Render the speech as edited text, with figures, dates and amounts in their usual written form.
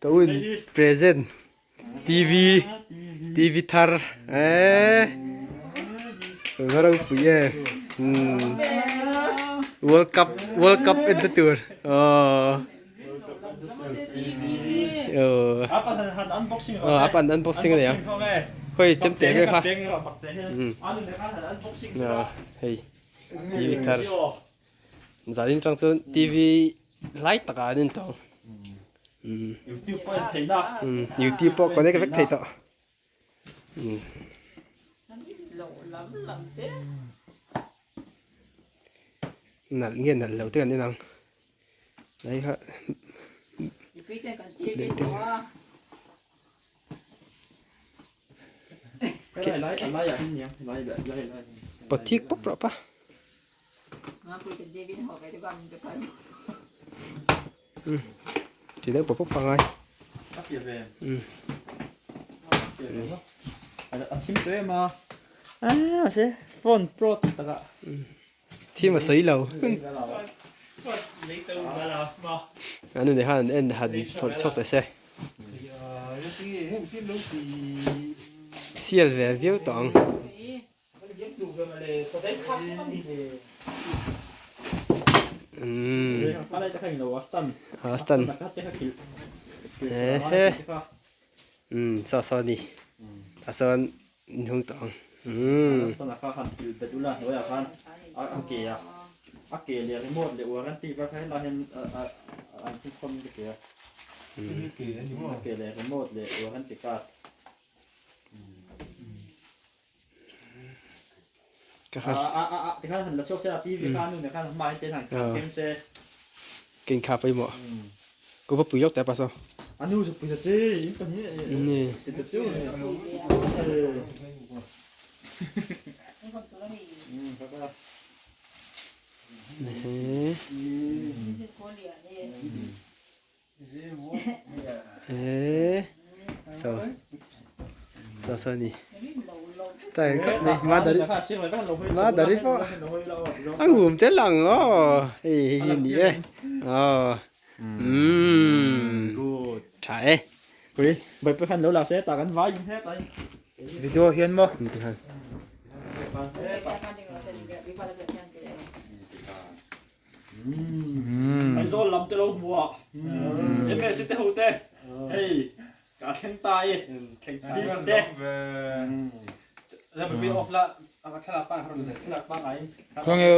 Ka un present TV TV thar eh va ropui e World Cup World Cup en ta tur aw aw a pan unboxing a nia hawi chem teh vel kha hei TV thar zanin tang chuan TV lai takah an intawng youtube pawh en theih na youtube pawh connect vek thei tawh nalh nge nalh lo te kan en ang lai kha Pathik pawp rawh pa. Chỉ deuh pawp pawp pangai. Phone pro taka. Thim a sawi lo. An nu nen khan an en han phawrh chhuak ta se. Sial ve viau tawh ang. Astan. Ehe. Saw saw ni. Tah sawn Inhung tawh ang. Umm. Restaurant kha han kil bet ula hnuaiah khan a ke a a ke leh remote leh warranty var kha helai hian an thunkhawm ka ti a a ke leh remote leh warranty card. Ka han a a a tikhan han la chhuak se a TV kha a nu nen khan hma hian han khem se. Ken kha pawimawh. Ka va pui lawk teh pastor. A nu chu pui ta che in pahnih ti ta chiu ni. So so so ni style khawp mai ma dari ma dari pawh a ngum tel ang aw hei hei hi ni e aw umm tha e pui bai pui khan lo la se ta kan vai in het ai video hian maw Aizawl lam te lo hmu a MS te ho te hei ka thleng ta e bik te Khawnge.